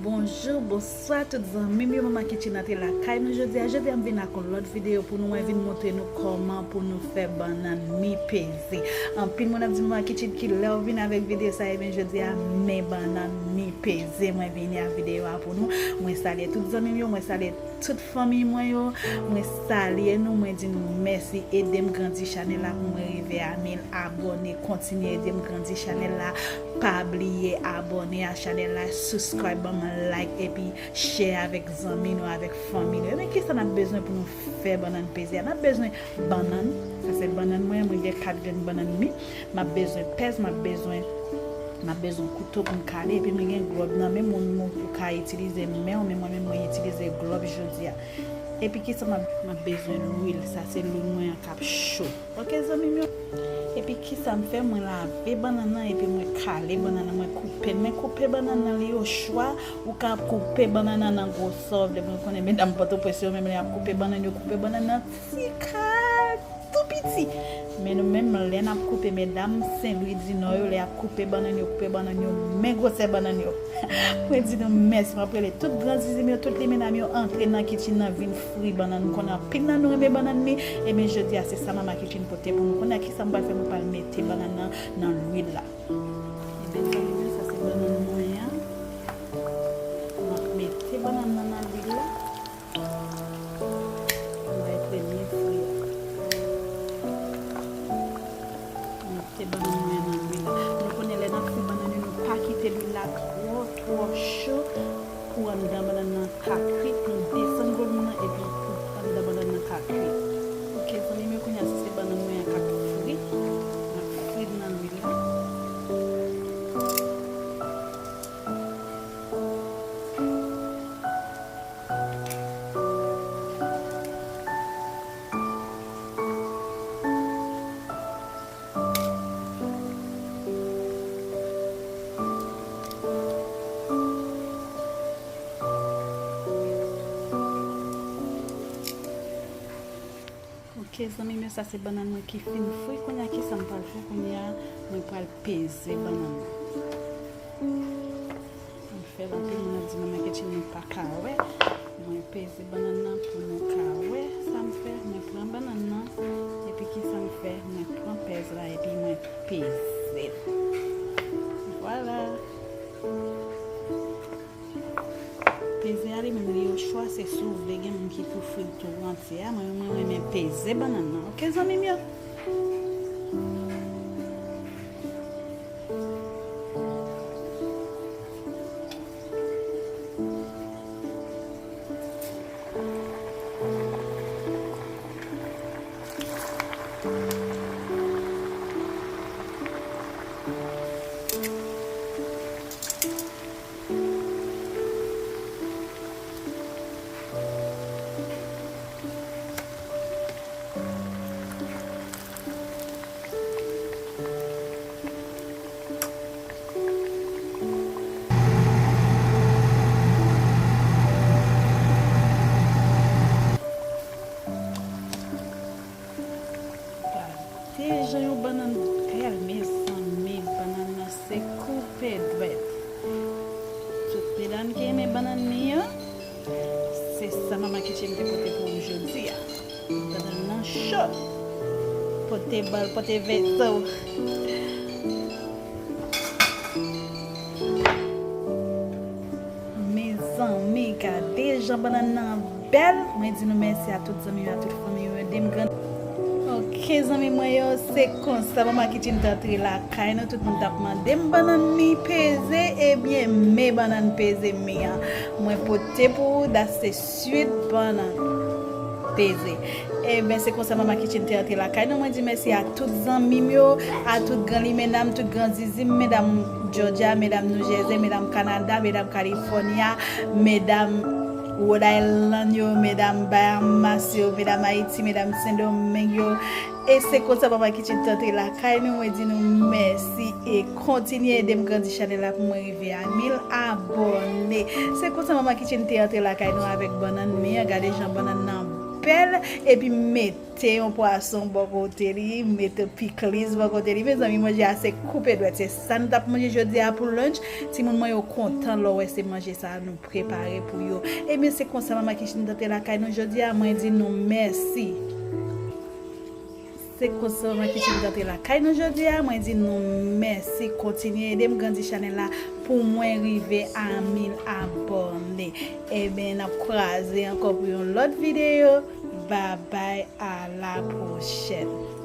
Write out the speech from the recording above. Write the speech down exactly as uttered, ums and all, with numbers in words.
Bonjou, bonswa tout zanmi m yo, Mama Kitchen antre lakay nou jodi a. Jodi a m vin ak yon lòt videyo pou nou, mwen vin montre nou kòman pou nou fè bannann mi peze. Anpil moun ap di Mama Kitchen kilè w vin avèk videyo sa, ebyen jodi a men bannann mi peze mwen vini ak videyo a pou nou. Mwen salye tout zanmi m yo, mwen salye tout fanmi mwen yo, mwen salye nou, mwen di nou mèsi, ede m grandi chanèl la pou mwen rive a mil abòne, kontinye ede m grandi chanèl la, pa bliye abòne a chanèl la, subscribe, ban mwen like, epi share avèk zanmi nou, avèk fanmi nou. Ebyen, kisa n ap bezwen pou nou fè bannann peze a? N ap bezwen bannann, sa se bannann mwen, mwen gen kat grenn bannann mi, m ap bezwen pèz, m ap bezwen M ap bezwen kouto pou m kale, epi mwen gen glòb nan men m, ou ka itilize men w, men mwen menm mwen itilize glòb jodi a. Epi kisa m ap, m ap bezwen lwil, sa se lwil mwen an k ap cho. Oke zanmi m yo. Epi kisa m fè, mwen lave bannann nan, epi mwen kale bannann nan, mwen koupe l. Men koupe bannann nan li ochwa, ou ka koupe bannann nan nan gwosè w vle. Mwen konnen medam Pòtoprens yo menm lè y ap koupe bannann, yo koupe bannann nan ti kal tou piti. Men nou menm, lè n ap koupe, medam Sen Lwi di Nò yo, lè y ap koupe bannann yo, koupe bannann yo, men gwosè bannann yo. Mwen di nou mèsi, m ap rele tout gran zizi m yo, tout limena m yo, antre nan kitchen nan, vin fri bannann. M konnen anpil nan nou renmen bannann mi, ebyen jodi a se sa Mama Kitchen pote pou nou. Konnen kisa m pral fè, mwen pral mete bannann nan nan lwil la. Ebyen zanmi m yo, sa se bannann mwen an. M ap mete bannann nan nan lwil la. Mwen premye fri a. Mete bannann mwen nan lwil la. Nou konnen lè n ap fri bannann yo, nou pa kite lwil la twò, twò cho pou anndan bannann nan ka kwi. Nou desann volim nan epi pou anndan bannann nan ka kwi. Oke, zanmi m yo, kounye a si se bannann mwen an k ap fri. M ap fri l nan lwil la. Ok, zanmi m yo, sa se bannann mwen ki fin fri. Kounye a, kisa m pral fè? Kounye a, mwen pral peze bannann nan. M fè l, anpil moun ap di, "Manman Ketchini pa ka wè." Mwen peze bannann nan pou nou ka wè sa m fè. Mwen pran bannann nan, epi kisa m fè? Mwen pran pèz la, epi mwen peze l. Vwala. Peze a li menm li ochwa, se si w vle, gen moun ki tou fri l tou antye a. Mwen, mwen renmen peze bannann nan. Ok, zanmi m yo? Gade jan yon bannann bèl, mezanmi. Bannann nan se koupe dwèt. Tout medam ki renmen bannann mi an, se sa Manman Ketchini te pote pou ou jodi a. Bannann nan cho. Pote bal, pote veso. Mezanmi, gade jan bannann nan bèl. Mwen di nou mèsi a tout zanmi yo, a tout fanmi yo, ede m grandi. Ok, zanmi mwen yo, se konsa Manman Ketchini te antre lakay nou. Tout moun t ap mande m bannann mi peze, ebyen, men bannann peze mi an. Mwen pote pou ou, dat se swit bannann peze. Ebyen, se konsa Manman Ketchini te antre lakay nou. Mwen di mèsi a tout zanmi m yo, a tout gran limena m, tout gran zizi m, medam Georgia, medam New Jersey, medam Kanada, medam California, medam Rhode Island yo, medam Bahamas yo, medam Ayiti, medam Sendomeng yo. E se konsa Manman Ketchini te antre lakay nou. Mwen di nou mèsi e kontinye ede m grandi chanèl la pou mwen rive a mil abòne. Se konsa Manman Ketchini te antre lakay nou avèk bannann mi an. Gade jan bannann nan pèl, epi m mete yon pwason bò kote li, m mete pikliz bò kote li. Mezanmi, manje a se koupe dwèt. Se sa nou t ap manje jodi a pou lunch. Timoun mwen yo kontan lè w wè se manje sa nou prepare pou yo. Ebyen, se konsa Mama Kitchen t antre lakay nou jodi a. Mwen di nou mèsi. Se konsa Mama Kitchen t antre lakay nou jodi a. Mwen di nou mèsi. Kontinye ede m grandi chanèl la pou mwen rive a mil abòne. Ebyen, n ap kwaze ankò pou yon lòt videyo. Babay, a la pwochèn.